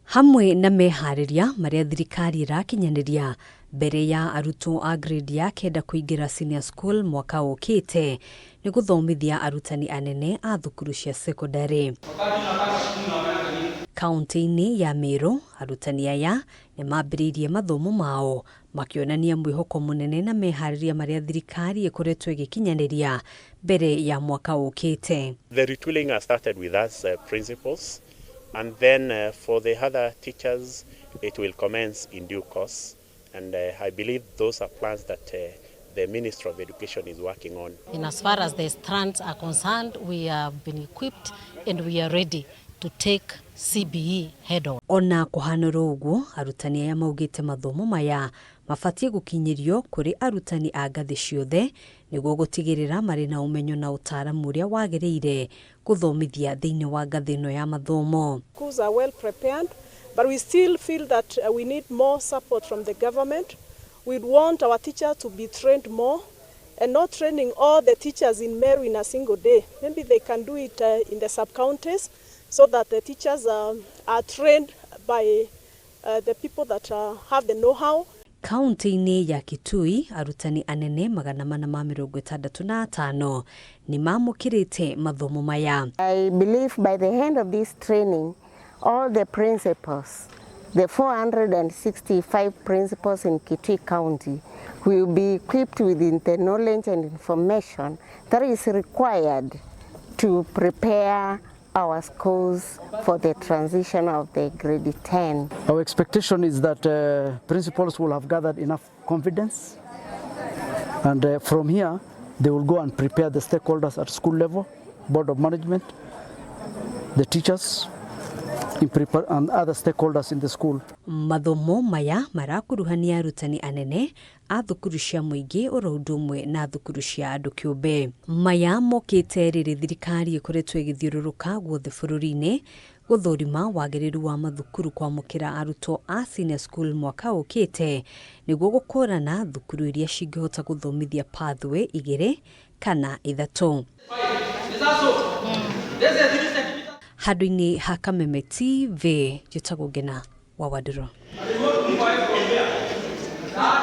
Hamwe na meharĩria marĩa thirikari ĩrakinyanĩria mbere ya arutwo a grade ya kenda kũingĩra senior school mwaka ũkĩte nĩ gũthomithia arutani anene a thukuru cia secondary. Kaunti-inĩ ya Meru, arutani aya nĩ mambĩrĩirie mathomo mao makĩonania mwĩhoko mũnene na meharĩria marĩa thirikari ĩkoretwo ĩgĩkinyanĩria mbere ya mwaka ũkĩte. The retooling has started with us principals, and then for the other teachers it will commence in due course, and I believe those are plans that the Ministry of Education is working on. In as far as the strands are concerned, we have been equipped and we are ready to take CBE head on. Ona kũhanũrwo ũguo, arutani aya maugĩte mathomo maya mabatiĩ gũkinyĩrio kũrĩ arutani a ngathĩ ciothe nĩguo gũtigĩrĩra marĩ na ũmenyo na ũtaaramu ũrĩa wagĩrĩire gũthomithia thĩinĩ wa ngathĩ ĩno ya mathomo. Schools are well prepared, but we still feel that we need more support from the government. We'd want our teachers to be trained more and not training all the teachers in Meru in a single day. Maybe they can do it in the sub-counties so that the teachers are trained by the people that have the know-how. Kaunti-inĩ ya Kitui, arutani anene 465 nĩ mamũkĩrĩte mathomo maya. I believe by the end of this training, all the principals, the 465 principals in Kitui County, will be equipped with the knowledge and information that is required to prepare our schools for the transition of the grade 10. Our expectation is that principals will have gathered enough confidence, and from here they will go and prepare the stakeholders at school level, board of management, the teachers, in prepare and other stakeholders in the school. Mathomo maya marakuruhania arutani anene a thukuru cia mũingĩ oro ũndũ ũmwe na thukuru cia andũ kĩũmbe. Maya mokĩte rĩrĩ thirikari ĩkoretwo ĩgĩthiũrũrũka guothe bũrũri-inĩ gũthũrima wagĩrĩru wa mathukuru kwamũkĩra arutwo a senior school mwaka ũkĩte nĩguo gũkũrana thukuru iria cingĩhota gũthomithia pathway igĩrĩ kana ithatũ. Handũ-inĩ ha Kameme TV, njĩtagwo Ngena wa Wandũrũ.